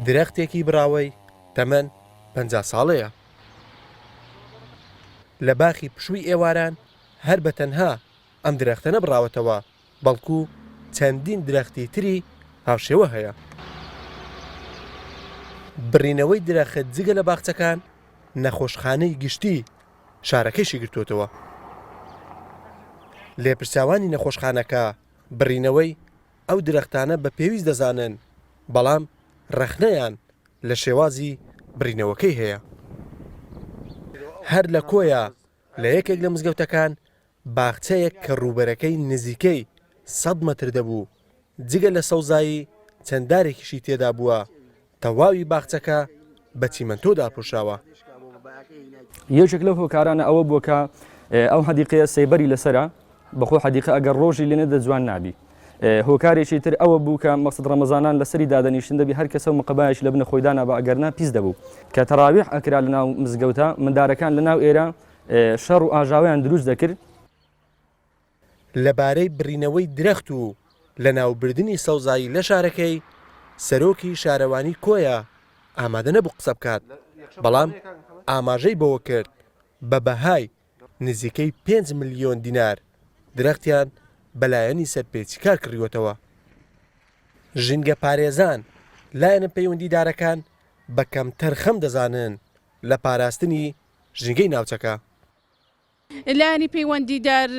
درەختێکی بڕاوەی تەمەن 50 ساڵەیە. لە باخی پشووی ئێواران هەر بە تەنها ئەم درەختە نەبڕاوەتەوە، بەڵکو چەندین درەختی تری هاوشێوە هەیە. بڕینەوەی درەخت جگە لە باخچەکان، نەخۆشخانەی گشتی شارەکەیشی گرتووەتەوە. لێپرسراوانی نەخۆشخانەکە بڕینەوەی ئەو درەختانە بە پێویست دەزانن، بەڵام رەخنەیان لە شێوازی بڕینەوەکەی هەیە. هەر لە کۆیە لە یەکێک لە مزگەوتەکان باخچەیەک کە ڕووبەرەکەی نزیکەی سەد مەتر دەبوو، جگە لە سەوزایی چەند دارێکیشی تێدا بووە، تەواوی باخچەکە بە چیمەنتۆ داپۆشراوە. یەکێک لەو هۆکارانە ئەوە بووە کە ئەو حەدیقەیە سێبەری لەسەرە، بەخۆ حەدیقە ئەگەر ڕۆژی لێ نەدە جوان نابی. هۆکارێکی تر ئەوە بوو کە مەقسەد ڕەمەزانان لەسەری دادەنیشتن دەبی هەر کەسە و مقەبایەکی لە بنە خۆی دانابا ئەگەرنا پیس دەبوو. کە تەراویح ئەکرا لەناو مزگەوتا مندارەکان لەناو ئێرە شەڕ و ئاژاوەیان دروست دەکرد. لەبارەی بڕینەوەی درەخت و لەناوبردنی سەوزایی لە شارەکەی، سەرۆکی شارەوانی کۆیە ئامادە نەبوو قسە بکات، بەڵام ئاماژەی بەوە کرد، بە بەهای نزیکەی 5 ملیۆن دینار درەختیان بە لایەنی سەرپێچیکار کڕیوەتەوە. ژینگەپارێزان لایەنە پەیوەندیدارەکان بە کەمتەرخەم دەزانن لە پاراستنی ژینگەی ناوچەکە. لایەنی پەیوەندیدار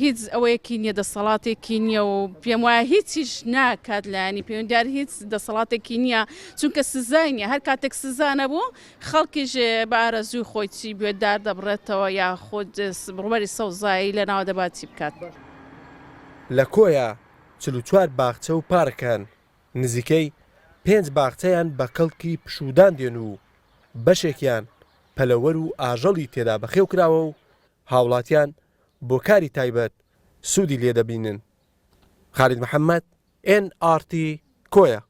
هیچ ئەوەیەکی نییە دەسەڵاتێکی نییە و پێم وایە هیچیش ناکات لایەنی پەیوەندیدار هیچ دەسەڵاتێکی نییە چونکە سزای نییە هەر کاتێک سزا نەبوو خەڵکیش بە ئارەزووی خۆی چی بوێت دار دەبڕێتەوە یاخود ڕووبەری سەوزایی لەناو دەبات چی بکات. لە کۆیە 44 باخچە و پارک هەن، نزیکەی پێنج باخچەیان بە کەڵکی پشوودان دێن و بەشێکیان پەلەوەر و ئاژەڵی تێدا بەخێو کراوە و هاوڵاتیان بۆ کاری تایبەت سوودی لێدەبینن. خالید محەمەد، ئێن ئاڕ تی، کۆیە.